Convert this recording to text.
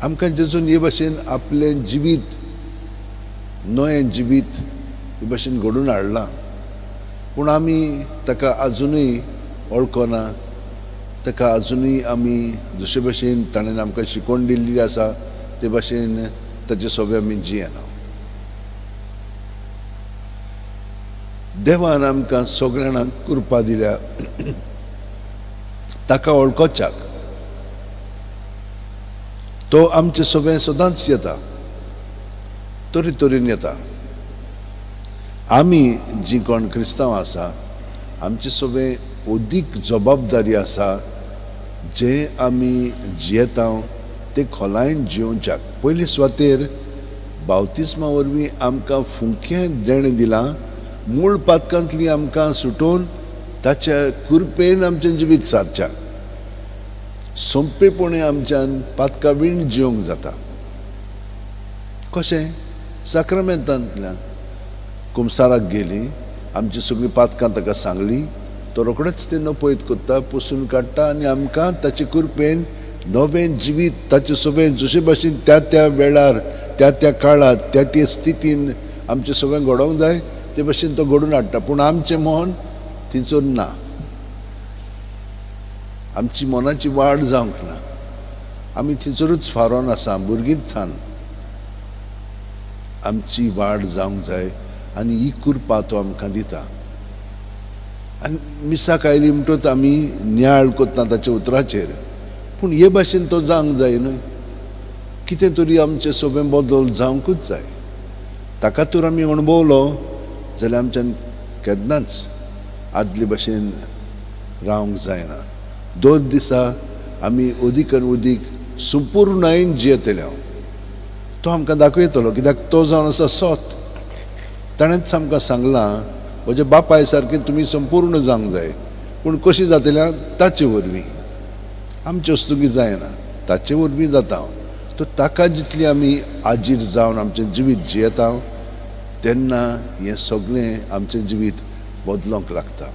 आमकां जेजून हे भाशेन आपलें जिवीत, नवें जिवीत हे भाशेन घडून हाडलां, पूण आमी ताका आजुनूय वळखना. ताका आजुनूय आमी जशे भाशेन ताणें आमकां शिकोवन दिल्ली आसा ते भाशेन ताचे सोबे आमी जियेना. देवान आमकां सगळ्यांक कृपा दिल्या ताका वळखोच्याक. तो आमचे सोबे सदांच येता, तरी तरेन येता. आमी जी कोण क्रिस्तांव आसा आमचे सोबे अदीक जबाबदारी आसा जे आमी जियेता ते खोलायेन जियोवच्याक. पयले सुवातेर बावतिस्मा वरवीं आमकां फुंकें देणें दिलां, मूळ पातकांतली आमकां सुटोवन ताच्या कृपेन आमचें जिवीत सारच्या सोंपेपणी आमच्यान पातका वीण जिवंक जाता. कशें? साक्रामेंतांतल्यान. कुमसाराक गेली, आमची सगळीं पातकां ताका सांगली, तो रोखडेच ते नपयत करता, पुसून काडटा आनी आमकां ताचे कृपेन नवें जिवीत ताचे सगळें जशे भाशेन त्या त्या वेळार, त्या त्या काळार, त्या त्या स्थितीन आमचें सगळें घडोवंक जाय ते भाशेन तो घडून हाडटा. पूण आमचें मन थंयसर ना, आमची मनाची वाड जावंक ना, आमी थंयसरूच फारोन आसा, भुरगींच थान. आमची वाड जावंक जाय आनी ही कृपा तो आमकां दिता. आनी मिसाक आयली म्हणटच आमी नियाळ करता ताच्या उतराचेर, पूण हे भाशेन तो जावंक जाय न्हय. कितें तरी आमचें सोबें बदल जावंकूच जाय. ताका तर आमी अणभवलो जाल्यार आमच्यान केन्नाच आदले भाशेन रावंक जायना. दर दिसा आमी अदीक आनी अदीक संपूर्णायेन जियेतले. हांव तो आमकां दाखयतलो, कित्याक तो जावन आसा सत. ताणेंच आमकां सांगलां म्हज्या बापाय सारकें तुमी संपूर्ण जावंक जाय. पूण कशी जातल्या? ताचे वरवीं. आमचे वस्तुकी जायना, ताचे वरवीं जाता. हांव तो ताका जितली आमी आजीर जावन आमचें जिवीत जियेता तेन्ना हें सगळें आमचें जिवीत बदलोंक लागता.